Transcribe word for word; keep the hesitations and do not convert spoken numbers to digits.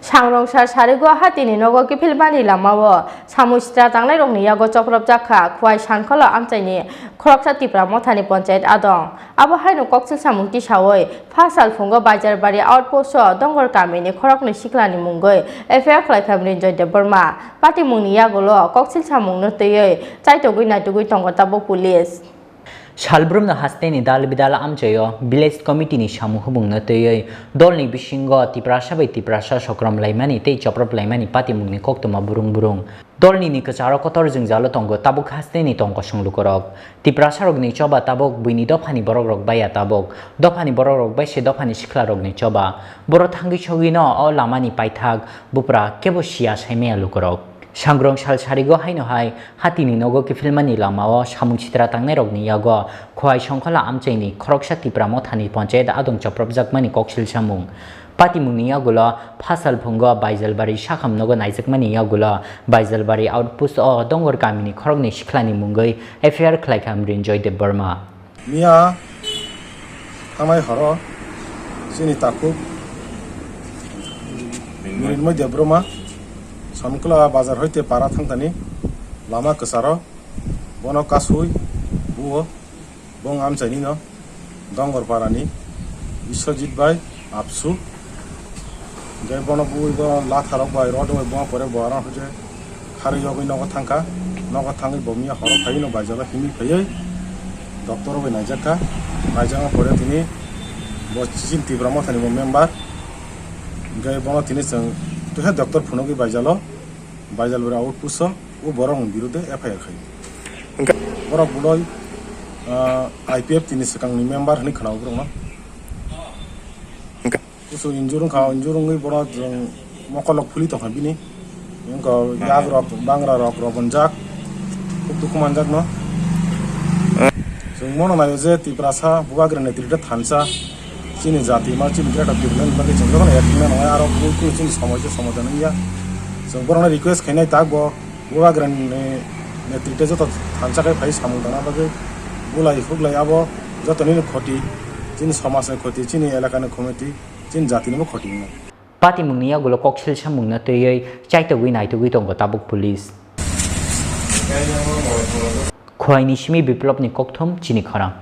Sangrong sar sarigo hatini nogo kiphilmani lamao samung sitra tangnairokni yago chopropjak kha Khowai Sangkholo amchaini khoroksa Tipra Mothani Ponchayat adong. Abo haino koksil samung tisawi pha sal phungo Baijalbari outpost-o Dongor kamini khoroknwi siklani mungwi F I R khlaikha Mrinjoy Debbarma. Patimungni yagulo koksil samungno twiwi chaitogwi naitugwi tongo tabuk police. Salbrumno hasteni dal bidal amchaio village committee ni samung hubungno twiwi dolni bisingo Tiprasa bai Tiprasa sokrom laimani tei choprop laimani patimungni koktwma burung burung. Dolnini kwcharo kotor jwngjalo tongo tabuk hasteni tong kosong lukurok. Tiprasarokni choba tabuk buini dophani borokrok baiya tabuk. Dophani borokrok bai se dophani siklarokni choba. Boro thangwi sogwino o lamani paithak bupra kebo siya saimaya lukurok. Sangrong sal sarigo haino hai hatini nogo kiphilmani lamao samung sitra tangnairokni yago Khowai Songkhola amchaini khoroksa Tipra Mothani Ponchayat adong chopropjakmani koksil samung. Patimungni yagulo pha sal phungo Baijalbari sakham nogo naijakmani yagulo Baijalbari outpost-o Dongor kamini khoroknwi sikhlani mungwi F I R khlaikha Mrinjoy Debbarma. Miya thangnai horo chini takhuk Mrinmoy Debbarma Songkhola bazar hoite para thangtani lama kwcharo bono kasui buo bong amchaini no Dongor parani Biswajit bai Apsu. Hingke bono bui bono latharok bai rod bai bono pore bo aro hwnkhe kharwi yogwi nogo thangkha. Nogo thangwi bo miya horo phaiwi no baijalo himwi phaiwi doctor bai naijakha. Naijakma pore tini bo chini Tipra Mothani bo member. Hingke bono tini chwng teha doctor phunugwi baijalo. Baijal bwrwi outpost o borok ni birude F I R khai. Hingke borok boloi, ah, I P F T ni swkangni member hwnwi khwnao borokno. Hingke kusu injure wngkha, injure wngwi bono chwng mokolok phuli tongkha bini. Wngkha yak rok, bangra rok, rok wnjak, khub dukhu manjakno. Chwng bono naio je Tiprasa Bubagra netrite thansa chini jati ma chini greater Tipraland bagwi chwng jotono ek wngna nangnai, aro kunu chini somosya somadhan wngya. Chwng borokno request khainai tak bo Bubagra ni netrite joto thansa khai phai samung tangna bagwi bulai huklai abo jotonino khoti, chini somajni khoti, chini elakani khoti, chini jatinimo khoti wngnai. Patimungni yagulo koksil samungno twiwi chaitogwi naitugwi tongo tabuk police. Khwaini simi Biplopni kokthum chini khorang.